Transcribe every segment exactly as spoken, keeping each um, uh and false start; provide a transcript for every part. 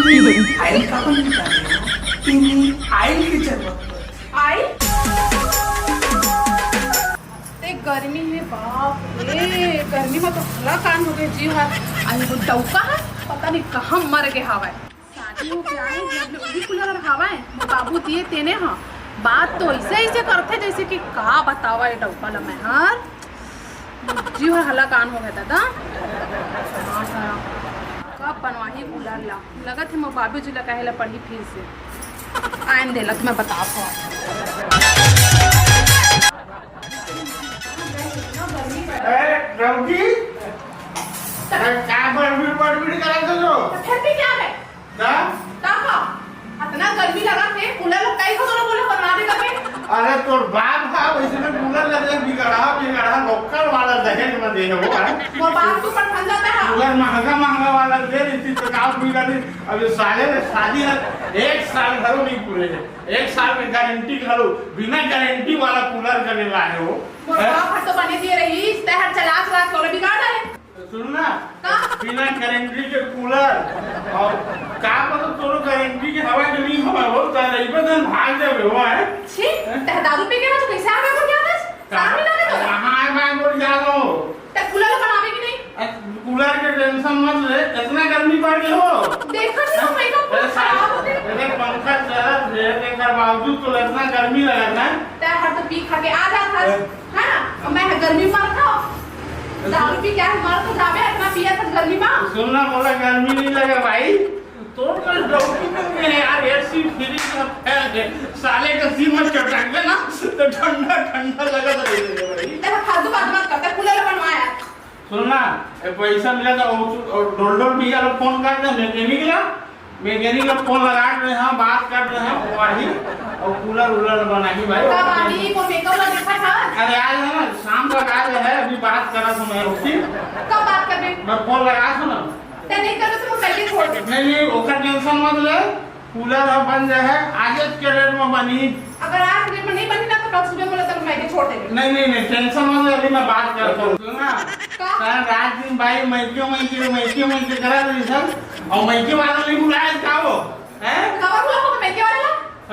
आइल का बन निकाले? इन्हीं आइल की जरूरत पड़ती। आइल? ते गर्मी हे, बाप रे, गर्मी में तो हलाकान हो गए जी हर। अरे वो डौका है, पता नहीं कहाँ मर गए हवाए। शादी हो गया है, जब ले वही कूलर हवाए, वो बाबू दिए तेने हाँ। बात तो ऐसे ऐसे करते जैसे कि का बतावा ये डौका ला मैं हर। जीव ह हलाकान हो गया दादा। हाँ, सारा। कब बनवाही कूलर ला? लगत हे मोर बाबू जी ला कहे ला पड़ही फिर से। आइन दे ला, मैं बतात हूँ। ए, रौकी, ए, का बड़बड़ बड़बड़ करत हो? तो फिर भी क्या है? का? का का? अतना गर्मी लगत हे, कूलर ला कई को तोला बोले बनवा दे करके। अरे तोर बाप हा, वैसे में कूलर लगे बिगड़ा, बिगड़ा, लोकल वाला दहेज में दे हो, हाँ? मोर बाप तो पटखन जाता है। कूलर महंगा, महंगा वाला दे रही थी, तो का बिगड़ी? अब ये साले ने शादी है, एक साल घरो नहीं पूरे है, एक साल में गारंटी घरो, बिना गारंटी वाला कूलर करे लाए हो, मोर हैं? बाप हर तो बने दिए रही, तहर चला चला के ओला बिगाड़ डाले। सुन ना, का? बिना गारंटी के कूलर और का पता तोरो गारंटी के हवा के नहीं हवा हो, तो रहिबे तो भाग जाबे हो, हैं? छी, हैं? तह दारू पी के ना तो कैसे आ गए बोल जाता है? का? सामने ना तो। कहाँ आए मैं बोल जा रहा हूँ? तह कूलर बनावे की नहीं? अ, कूलर के टेंशन मत ले, इतना गर्मी बढ़ गई हो। देखो तो हैं? मेकअप पूरा ऐसा, खराब होते। अरे पंखा चला, फिर एक बार बावजूद तो इतना गर्मी लगा ना। तह हर तो पी खा के आ जाता है। हैं? हाँ, अब मैं गर्मी मर खाओ। दारू पी क्या है, मर तो जावे, इतना पिया था गर्मी में। सुन ना, बोला गर्मी नहीं लगे भाई, तोर कल डॉक्टर में है यार, एसी फ्रिज का फैन है, साले का सीम में चटक गया ना, तो ठंडा ठंडा लगा था भाई। तेरा फालतू बात मत कर, तेरा कूलर बनवाया। सुन ना, ए पैसा मिला था, और, और डोल डोल भैया लोग फोन कर दे, मैकेनिक ला, मैकेनिक ला फोन लगा रहे हैं, बात कर रहे हैं, वही, और कूलर उलर बनाही भाई। कब आही? वो मेकअप ला देखा था? अरे आज है ना, शाम तक आ रहे हैं, अभी बात करा था मैं उससे। कब बात कर रहे? मैं फोन लगा था ना। ते नहीं करो तो मैं पहले छोड़ दे। नहीं, नहीं, ओकर टेंशन मत ले, कूलर अब बन जाए है, आज के डेट में बनी। अगर आज के डेट में नहीं बनी ना, तो कल सुबह बोले तो मैं भी छोड़ देंगे। नहीं, नहीं, नहीं, टेंशन मत ले, अभी मैं बात करता हूँ। सुन ना, का? कल रात दिन भाई मैके, मैके, मैके, मैके करा रही सर, और मैके वाला नहीं बुलाया था वो, हैं? कब हुआ वो मैके वाला?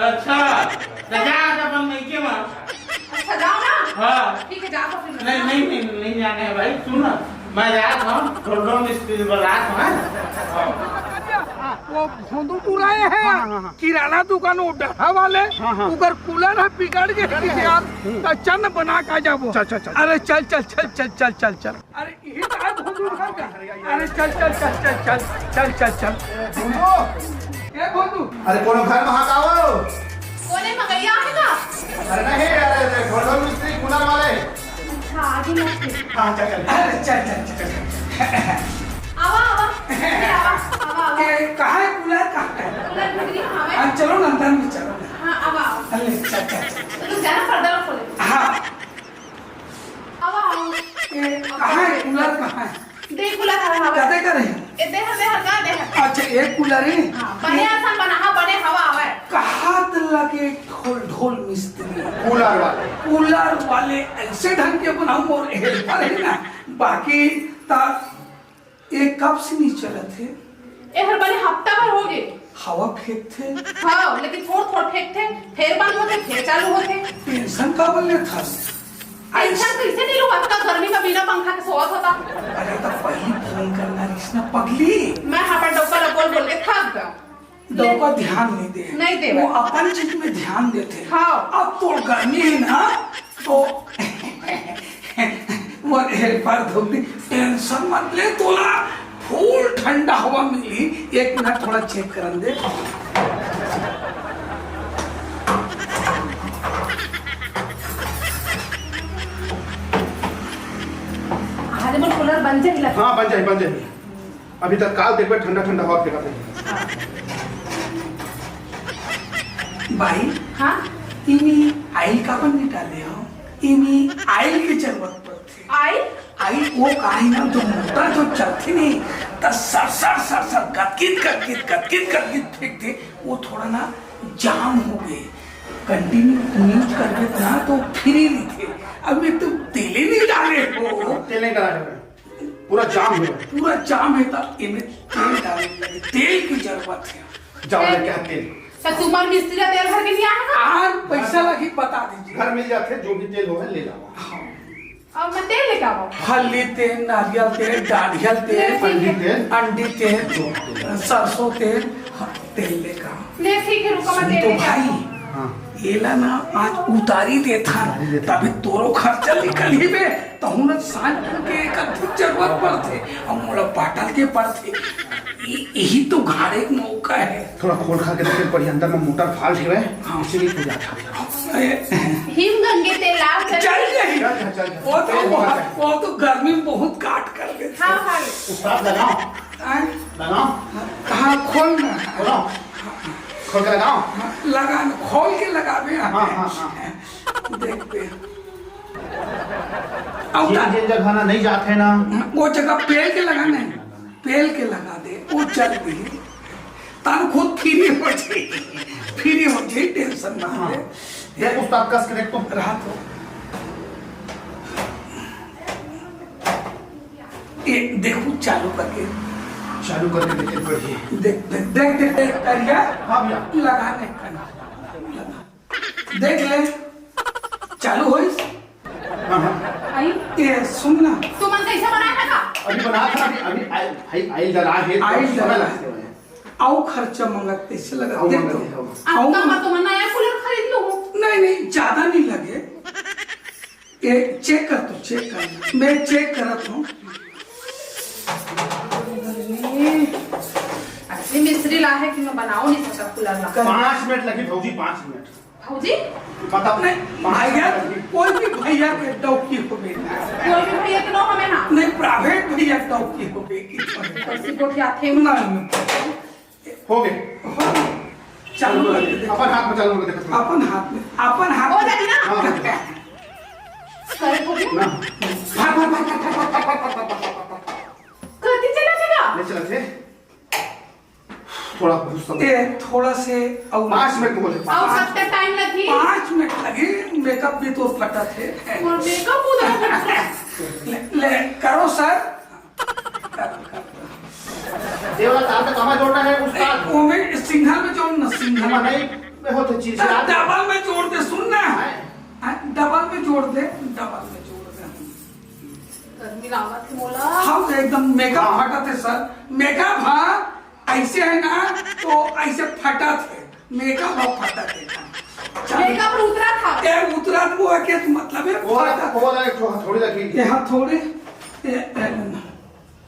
अच्छा, तो जा आज अपन मैके में। अच्छा, जाओ ना। हाँ। ठीक है, जाओ तो फिर। नहीं, नहीं, नहीं, नहीं जाने है भाई, सुन ना, मैं जा रहा हूँ, थोड़ा मिस्त्री बुला रहा हूँ, हैं? वो भोंदू टुराए हैं, हाँ, हाँ, हाँ। किराना दुकान वो डहा वाले, हाँ, हाँ। उकर कूलर है बिगड़ गए कि यार, हम्म। तो चल न बना के आ जाबो। चल, चल, चल। अरे चल, चल, चल। अरे यही तो है भोंदू घर का। अरे चल, चल, चल। भोंदू, ए भोंदू। अरे कोनो घर में हाथ आओ। कोने में गैया है ना? अरे नहीं, अरे, अरे, भोंदू मिस्त्री कूलर वाले। अच्छा, आगे मत। हाँ, चल, चल। अरे चल, चल, चल, चल। आवा, आवा। आवा, आवा, आवा। ए, कहाँ है कूलर, कहाँ है? कूलर भीतरी में है। हाँ, चलो ना, अंदर में चलो ना। हाँ, आवा, आवा। अरे, चल, चल, चल। तो जाना पर्दा ला खोले। हाँ। आवा, आवा। ए, कहाँ है कूलर, कहाँ है? दे कूलर हर हवा। कते करे? ए, दे हर, दे हर, का दे हर? अच्छा, एक कूलर है? हाँ, बने आसान बना, हाँ, बने हवा आवे। कहात लगे ढोल, ढोल मिस्त्री। कूलर वाले। कूलर वाले ऐसे ढंग के बनाऊं और हेल्पर है ना, बाकी ता एक कब से नहीं चलत है? ए हर बने हफ्ता भर हो गए। हवा फेंकथे? हाँ, लेकिन थोड़ थोड़ फेंकथे, फेर बंद होथे, फेर चालू होथे। टेंशन काबर लेथस? टेंशन कैसे नहीं लूं? अतका गर्मी में बिना पंखा के सोवत होता। अरे, तो पहली फोन करना रहिस ना, पगली। मैं अपन डौका ला बोल बोल के थक गया। डौका ध्यान नहीं दे। नहीं दे। वो अपन चीज में ध्यान देथे। हाँ। अब तो गर्मी है ना, तो वो हेल्पर धोती, टेंशन मत ले, तोला फुल ठंडा हवा मिली। एक मिनट, थोड़ा चेक करन दे। आज मोर कूलर बन जाही लगता। हाँ, बन जाही, बन जाही। अभी तक काल देखबे ठंडा ठंडा हवा फेंकत हे। बाई, हाँ? इमी आइल काबर निकाले हो? इमी आइल के जरूरत पड़थे। आइल? आइल वो का हे ना, जो मोटर जो चलथे नी, त सर सर सर सर गदगिद गदगिद गदगिद गदगिद फेंकथे, वो थोड़ा ना जाम हो गए। कंटिन्यू यूज करबे ना तो फ्री रहिथे। अब मैं तो तेले नहीं डाले हो। तेल नहीं डाले हो। पूरा जाम हे। पूरा जाम हे, त एमे तेल डाले लगे, तेल की जरूरत हे। जाओ, लेके आ तेल। त तुम्हार मिस्त्री ला तेल भर के नहीं आएगा? आज पैसा लगी, बता दीजिए। घर मिल जाथे, जो भी तेल हो है, ले जाओ। हाँ। अब मैं तेल लेके आऊँ? फल्ली तेल, नारियल तेल, डाढ़ियल तेल, ले, ठीक है। अंडी तेल, अंडी तेल, सरसों तेल, हाँ, तेल लेके आऊँ। ले, ठीक है, रुको, मैं सुन तेल तो लेके भाई, आऊँ। हाँ। एला ना आज उतारी देथन, उतारी देथन। तभी तोरो खर्चा निकलही बे, तहूँ ना सांझ के एक अधिक जरूरत पड़थे, अउ मोला बाटल के पड़थे। इ-, इही तो घाड़े के मौका है। थोड़ा खोल खा के देखे पड़ी, अंदर में मोटर फाल्ट है, हाँ। इसीलिए पूजा था। अरे, हिम गंगे तेल लाल चल चल जाही। चल, चल, चल। वो तो तेल बहुत, निकाल। वो तो गर्मी में बहुत काट कर देथे। हाँ, हाँ। उस्ताद लगाओ। आय? लगाओ। कहाँ खोल ना? खोलो। खोल के लगाओ। हाँ, लगा ना, खोल के लगाबे। हाँ, हाँ, हाँ। देख बे। अब जिन, जिन जगह ना नहीं जाते ना। वो जगह पेल के लगा नहीं, पेल के लगा दे, वो चल भी। तान खुद फ्री हो जाए, फ्री हो जाए, टेंशन ना हाँ। ले। देख उस्ताद, कस के देख तो। रहा तो। ए, देखो, चालू करके। चालू करके देखे पड़िए। देख, देख, देख, देख, देख, करिया। हाँ भैया। लगा नहीं करना। लगा। देख ले। चालू होइस? हाँ, हाँ। आई? ए, सुन ना। तुमन कैसे बनाया था का? अभी बना था, अभी, अभी आइल, भाई, आइल डरा है, तो आइल समय डरा लगते हैं। है। अउ खर्चा मंगत, कैसे लगत? अउ देख मंगत तो। है, अउ। अब तो मैं तुमन नया कूलर खरीद लूँ। नहीं, नहीं, ज्यादा नहीं लगे। ए, चेक कर तू, चेक कर। मैं चेक करत हूँ। अरे, मिस्त्री ला है कि मैं बनाओ नहीं सकता कूलर ला। कर। पाँच मिनट लगी भौजी, पाँच मिनट। भौजी? पता नहीं, पाँच भैया, मिनट लगी। कोई भी भैया के डौकी होबे ना। कोई भी भैया के नाम हमें हाँ। नहीं, प्राइवेट भैया के डौकी होबे की। कैसी गोठिया थे? नहीं। हो गए। हो गए। चालू कर दे। अपन हाथ में चालू कर दे। अपन हाथ में, अपन हाथ हो में। जाएगी ना? हाँ, हो गया। करे हो गया? ना। भाग, भाग, भाग। कति चला चला? ले चला थे। थोड़ा गुस्सा। ए, थोड़ा से और पाँच मिनट बोले। और सबसे टाइम लगी। पाँच मिनट लगी, मेकअप भी तो फटा थे। और मेकअप उधर ले, ले, करो सर। देवला साहब से कहाँ जोड़ना है उस्ताद? वो में सिंगल में जोड़ ना, सिंगल में। नहीं, मैं होते चीज ना, याद। डबल में जोड़ दे, सुन ना। है। हाँ, डबल में जोड़ दे, डबल में जोड़ दे। गर्मी लागत है मोला। हम एकदम मेकअप हाँ। फटत है सर, मेकअप हाँ, ऐसे है ना, तो ऐसे फटत है, मेकअप हाँ फटत है। चल। मेकअप उतरा था। ए, उतरा तो वो है कि मतलब है वो फटा। वो वाला एक ठो हथौड़ी रखी। ये हथौड़ी, ये, ये,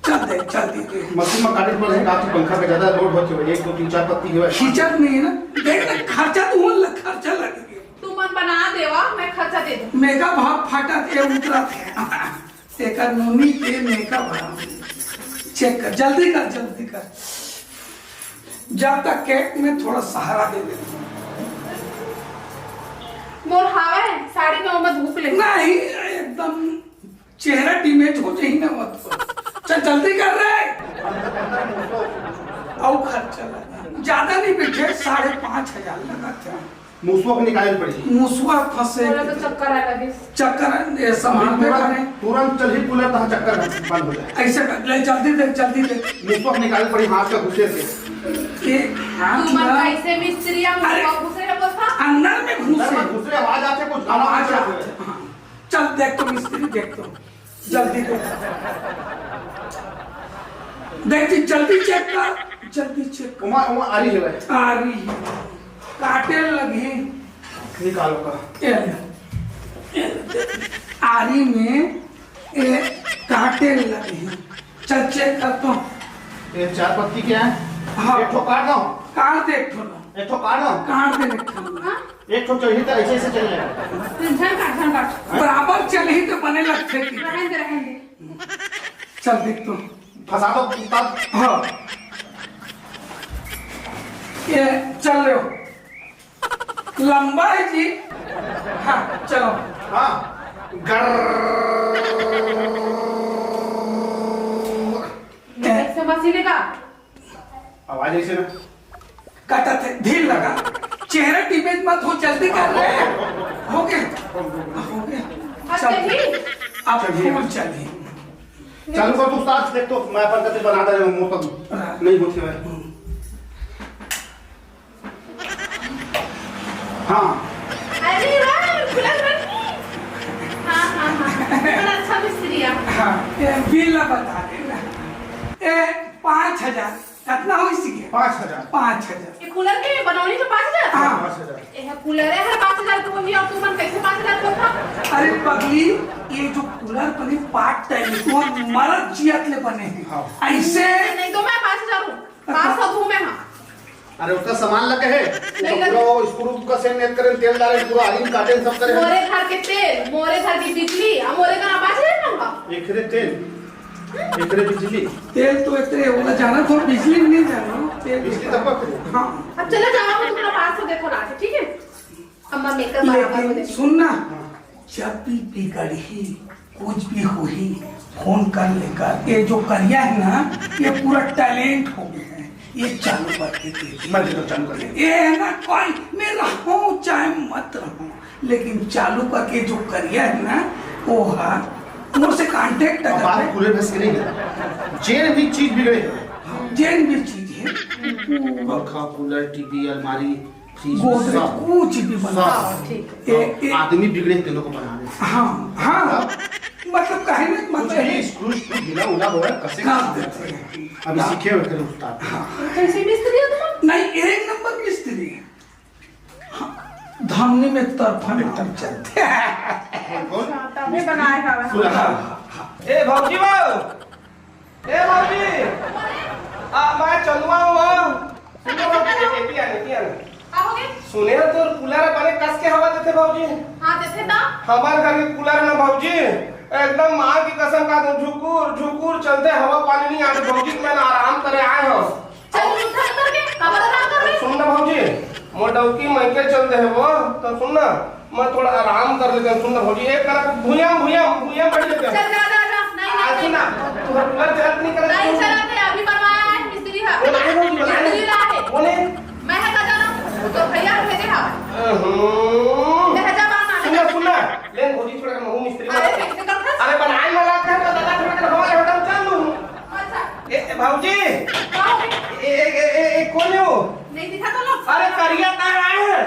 चल दे, चल दे, दे। मशीन में काटे पर है, काफी पंखा का ज्यादा लोड होते हुए, एक, दो, तीन, चार पत्ती जो है। खींचत नहीं है ना, देख ना, खर्चा तो हो, खर्चा लगेगी। तू मन बना देवा, मैं खर्चा दे दूँ। मेकअप हाँ फटत, ये उतरत है। तेकर नोनी के मेकअप हाँ। चेक कर, जल्दी कर, जल्दी कर। जब तक केक में थोड़ा सहारा दे दे। मोर हावे साड़ी में ओमा धूप ले। नहीं, एकदम चेहरा डैमेज हो जाही ना मत कर। चल जल्दी कर रे। अउ खर्चा लगा। ज्यादा नहीं बैठे, साढ़े पाँच हजार लगा था। मुसवा के निकाले पड़ी। मुसवा फंसे। बोला तो चक्कर आए लगे। चक्कर आए, ये सामान में तुरंत, करे। तुरंत चल ही कूलर तहाँ चक्कर बंद हो जाए। ऐसे कर, ले जल्दी दे, जल्दी दे। मुसवा के निकाले पड़ी हाथ का घुसे से। ये हाथ तू मन ना। कैसे मिस्त्री है, अरे, मुसवा घुसे है बोलता? अंदर में घुसे। अंदर में घुसे, आवाज आते कुछ गाना आवाज बजा आते। हाँ। चल देख तो मिस्त्री, देख तो। जल्दी देख। देख जी, जल्दी चेक कर, जल्दी चेक कर। उमा, उमा, आ रही है भाई। आ रही है। काटे लगी। निकालो का। ए, ए, आरी में ए, काटे लगी। चल चेक कर तो। ये चार पत्ती क्या है? हाँ। एक ठो काट दो। काट दे एक ठो ना। एक ठो काट दो। काट दे एक ठो ना। हाँ? एक ठो चढ़ी तो ऐसे, ऐसे चल जाएगा। झन काट, झन काट। बराबर चलही तो बने लगथे कि। रहन दे, रहन दे। चल देख तो। फंसा दो तब। हाँ। ये चल रहे हो। लंबा है जी। हाँ, चलो। हाँ। गर्र। कैसे मशीन का? आवाज ऐसे ना। काटा थे, ढील लगा। चेहरा डैमेज मत हो, जल्दी कर रहे हैं। हो गया? हो गया? अब चल। चलिए। अब चलिए। फूल चलिए। चालू कर तू उस्ताद, देख तो मैं अपन कते बना दे रहा हूँ, मोर तो नहीं होती है। हाँ। अरे वाह, खुला खुला। हाँ, हाँ, हाँ। बड़ा अच्छा मिस्त्री है। हाँ, ये बिल ला बता देना। ए, पाँच हजार। कितना होइस गे? पाँच हजार। पाँच हजार। ये कूलर के बनौनी तो पाँच हजार? हाँ। पाँच हजार। ये है कूलर है, हर पाँच हजार को भी, और तुमन कैसे पाँच हजार को था? अरे पगली, ये जो कूलर बने पार्ट टाइम, वो मरद जियत ले बने हैं। हाँ। ऐसे नहीं तो मैं पाँच हजार हूँ, पाँच सौ दूँ मैं, हाँ। अरे उसका सामान लगे है, नहीं तो लगे। पूरा वो स्क्रू का सेट नेट करें, तेल डालें, पूरा आदमी काटें, सब करें। मोरे घर के तेल, मोरे घर की बिजली, अब मोरे का ना पाँच हजार मांगा। एकरे तेल, एकरे बिजली। तेल तो एकरे, ओला जाना तो बिजली में नहीं जाना, तेल बिजली तब बात है। हाँ। अब चला जाओ, मैं तुम्हारा पाँच सौ देखो ला के, ठीक है? अम्मा मेकअप बराबर हो लेकिन देखो। सुन ना, जब भी बिगड़ही, कुछ भी होही, फोन कर लेकर। ये जो करिया है ना, ये पूरा टैलेंट हो गया है, ये चालू करके दे दे। मैं तो चालू कर देता। ये है ना, कोई मैं रहूं चाहे मत रहूं, लेकिन चालू करके जो करिया है ना, वो हा मोर से कॉन्टैक्ट अब अगर बात है। कूलर बस की नहीं है, जेन भी चीज बिगड़े है। जेन भी चीज है, पंखा, कूलर, टीवी, अलमारी, फ्रिज, गोदरेज, सब। कुछ भी बना। सब। हाँ, ठीक है। ए, ए, आदमी बिगड़े तेनों को बना दे। हाँ, हाँ। हाँ। मतलब काहे ना, कुछ मतलब भी स्क्रू, स्क्रू ढीला उला हो रहा है, कसे हाँ, का देते हैं। अभी हाँ। सीखे हुए करें उस्ताद। हाँ। कैसे मिस्त्री हो तुम? नहीं, एक नंबर मिस्त्री है। हाँ, धामनी में तरफा में तरफ चलते हैं। कौन? अच्छा, तभी बनाए हवा। सुना। हाँ, हाँ। ए भौजी बा, ए भौजी, आ, मैं चंदुआ हूँ, हाँ। सुनो भौजी, ए, ए, पिया ने, पिया ने। का हो गए? सुने ना, तोर कूलर बने कस के हवा देथे भौजी। हाँ, देथे ना। हमार घर के कूलर ना भौजी, एकदम माँ की कसम का दो, झुकुर झुकुर चलते, हवा पानी नहीं आते भौजी, मैं ना आराम करे आए हूँ। चल, उठा उतर के, का बता रहा कर रहे? सुन ना भौजी, मोर डौकी मइके चल दे है वो, तो सुन ना, मैं थोड़ा आराम कर लेते हैं। सुन ना भौजी, एक तरफ भुइयां, भुइयां, भुइयां बैठ लेते हैं। चल, जा, जा, जा। नहीं, आज नहीं, सुन ना, नहीं। तुम्हारा कूलर चलत नहीं करे। नहीं चलत है, अभी बनवाया है मिस्त्री हा। वो नहीं भौजी, वो नहीं। मिस्त्री ला है। वो नहीं। मैं है का जाना, तो भैया भेजे हा। हम्म। ले, जा, बात ना सुन ना, सुन ना, ले भौजी, थोड़ा महू मिस्त्री अरे, बना। कैसे करता? अरे, बनाए वाला है, तो दादा थोड़ा हमारे होटल चल लूँ। अच्छा। ए, ए, भौजी। का हो गया? ए, ए, ए, ए, ए, कौन है वो? नहीं दिखा तो लो। अरे, करिया तार आए हैं।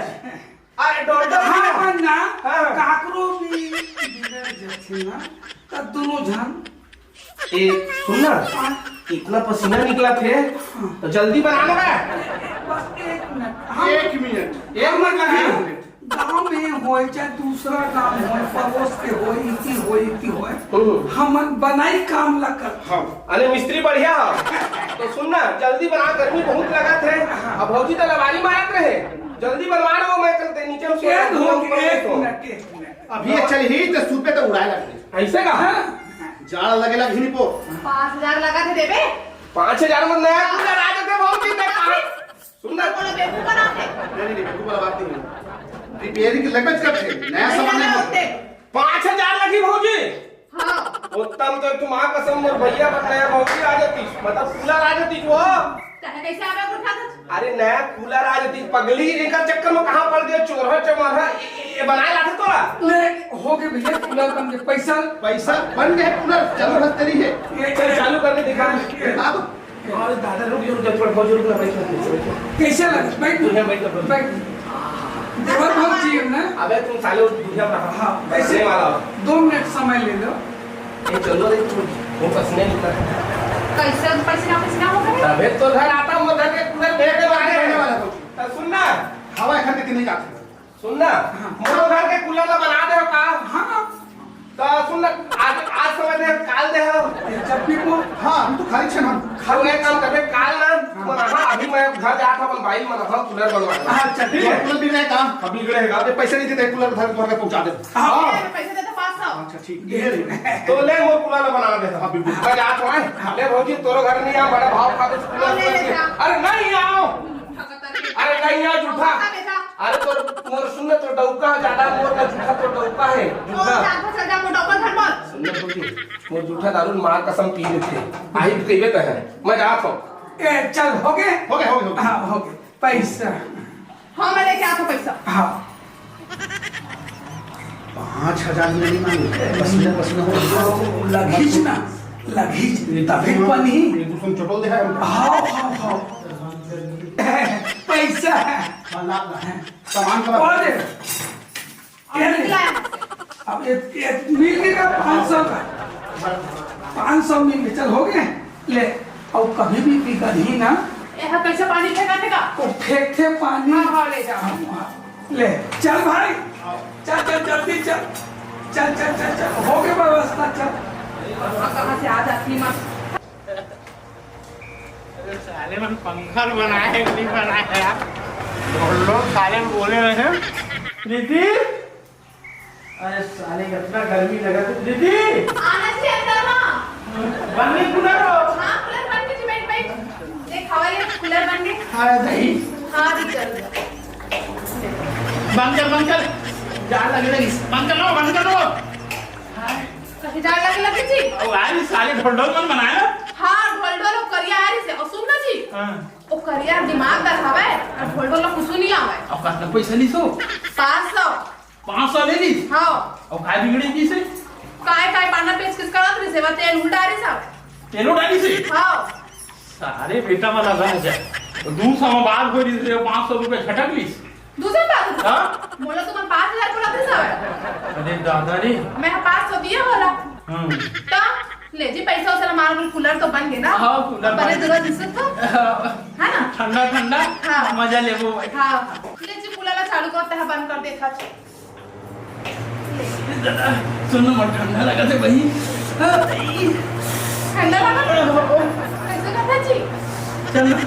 अरे, डॉक्टर हाँ, साहब। मन्ना, हाँ। काकरो भी बिगड़ जाथे ना, त दोनों झन। ए, सुन ना, हाँ। इतना पसीना निकला थे, हाँ। तो जल्दी बना ना बे। बस एक मिनट। हाँ। एक मिनट, एक हाँ, मिनट। हाँ। गांव में होय, चाहे दूसरा गांव होय, पड़ोस के होय, इति होय, इति होय, हम्म। हमन बनाई काम ला कर। हाँ। अरे मिस्त्री बढ़िया हो। तो सुन ना, जल्दी बना, गर्मी बहुत लगत है। हाँ। अब भौजी तो लबारी मारत रहे, जल्दी बनवा लो, मैं कल ते नीचे में सो एक रहा हूँ, मिनट, ऊपर में एक सो। मिनट, एक मिनट। अभी ये चल ही तो सूपे तो उड़ाए लग गए। ऐसे का? हाँ। जाड़ लगे लग ही नहीं पो। पाँच हजार लगा थे देबे। पाँच हजार में नया कूलर आ जाते भौजी, मैं कहा। सुन ना। बोलो, बेवकूफ बनाते। नहीं, नहीं, बेवकूफ वाला बात नहीं है। रिपेयरिंग की लगभग कब थे? नया नहीं सामान लगा नहीं होते। पाँच हजार लगी भौजी। हाँ। उत्तम तो तुम्हारा कसम, मोर भैया पर नया भौजी आ जाती, मतलब कूलर आ जाती वो। चाहे कैसे आवे उठा दे। अरे नया कूलर आ जाती पगली, इनका चक्कर में कहाँ पड़ गए, चोरहा चमारहा, ये, ये, ये बनाए लाते तोरा। ले, हो गए भैया, कूलर बन गए, पैसा। पैसा बन गए, कूलर चालू बस तेरी है। ये चल, चालू करके दिखा। दिखा दो। अरे दादा, रुक, रुक, रुक, थोड़ा बहुत रुक ना, बैठ, बैठ, बैठ, बैठ। कैसे लगे? बैठ। बढ़िया, बैठ, बैठ। बैठ। देवर बहुत चाहिए ना? अबे तुम साले उस बुढ़िया का हाँ, हाथ ऐसे लेने वाला हो। दो मिनट समय ले लो। ये चलो रे, तुम वो पसीने निकल। कैसे पसीना पसीना हो गए? तबे तो घर आता, वो घर के पूरे पेट में आने वाला था। तो सुन ना। हवा खन के नहीं जाती। सुन ना, हाँ। मोर घर के कूलर ला बना दे का? हाँ। तो सुन ना, आज, आज समय दे, काल दे हो। जब भी को, हाँ, हम तो खाली छे ना। हम एक काम करबे, काल ना, हाँ। बना, हाँ, अभी मैं घर जात हूँ, अपन बाइल में, हाँ, कूलर बनवा। हाँ, अच्छा, ठीक है। कूलर भी नहीं काम। अभी बिगड़ेगा, ये पैसे नहीं देते, कूलर घर, घर पे पहुंचा दे। हाँ। हाँ। पैसे दे दे पाँच सौ। अच्छा, ठीक। ये ले। तो ले, मोर कूलर ला बना दे। हाँ, बिल्कुल। मैं जात हूँ, हाँ। ले भौजी, तोरो घर नहीं आ, बड़ा भाव खा दे, कूलर हाँ, ले, ले, ले। जा। अरे नहीं आओ। अरे नहीं आओ, जूठा। हाँ, बेटा। अरे तो मोर सुन ना, तो डौका ज्यादा, मोर का जूठा तो डौका है, ओ, जूठा। जा, जा, जा, मोर डौका धन मत। सुन ना भौजी, मोर जूठा दारू मार कसम पी लेथे। आई कहिबे त है, मैं जात हूँ। ए, चल, हो गए? हो गए, हो गए, हो गए। हाँ, हो गए। पैसा। हाँ, मैं लेके आता हूँ पैसा। हाँ। पाँच हजार में नहीं मांगे, पसीना पसीना हो गया। लगिस ना। लगही तभी बनही। एक दूसरे में चटोल दे है। हाव, हाव, हाव। पैसा है। हाँ, लाभ ना है। सामान का और दे। ये ले। अब ये, ये मिल गया पाँच सौ का। पाँच सौ मिल गए, चल हो गए। ले, अब कभी भी बिगड़ही ना। ये हा कैसे पानी फेंका थे का? वो फेंक थे पानी। हाँ, हाँ, ले जाओ। हाँ, हाँ। ले, चल भाई। चल, चल, जल्दी चल। चल, चल, चल, चल। हो गए व्यवस्था, चल। हाँ, कहाँ से आ जाती माँ? अरे साले मन पंखा बनाए कि नहीं बनाए यार? हम लोग साले बोले रहे हैं। प्रीति, अरे साले इतना गर्मी लगा तो प्रीति। आना जी अंदर माँ। बंद नहीं कूलर हो। हाँ, कूलर बंद कीजिए, बैठ, बैठ। देख, हवा ये कूलर बंद है। हाँ, दही। हाँ, जी, चल। बंद कर, बंद कर। जान लगे लगी। बंद कर लो, बंद कर लो। हाँ। कहीं जान लगे लगी जी? ओ, आज साले ढोल ढोल मन बनाया। हाँ, ढोल ढोल वो करिया आ रही से। और सुन ना जी। हाँ। वो करिया दिमाग का हवा है और ढोल ढोल कुछ नहीं आवा है। अब कितना पैसा ली सो? पाँच सौ। पाँच सौ ले ली? हाँ। अउ काय बिगड़े जी से? काय, काय पाना पेच किस करत रही से? वा तेल उल्टा रही सब। तेल उल्टा रही से? हाँ। सारे बेटा वाला रह जा। तो दू सौ में बात हो रही से, पाँच सौ रुपये झटक ली से। दू सौ बात हो? हाँ? बोला तो मैं पाँच हजार बोला था सब। अरे दादा रे। मैं पाँच सौ दिया बोला। हम्म। तो ले जी पैसा उसे मार कूलर तो बन गए ना। हाँ, कूलर बने बन गए। दूरा दिसत तो। हाँ। है ना? ठंडा ठंडा। हाँ। मजा लेबो भाई। हाँ। ले जी कूलर ला चालू करते हैं, बंद कर देखा। सुन ना, मोर ठंडा लगा थे भाई। ठंडा लगा थे? कैसे करता जी? चल ना।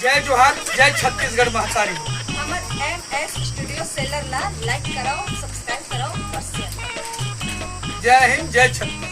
जय जोहार, जय छत्तीसगढ़ महतारी। हमर एम एस स्टूडियो सेलर ला लाइक कराओ, सब्सक्राइब कराओ और शेयर कराओ। जय हिंद, जय छत्तीसगढ़।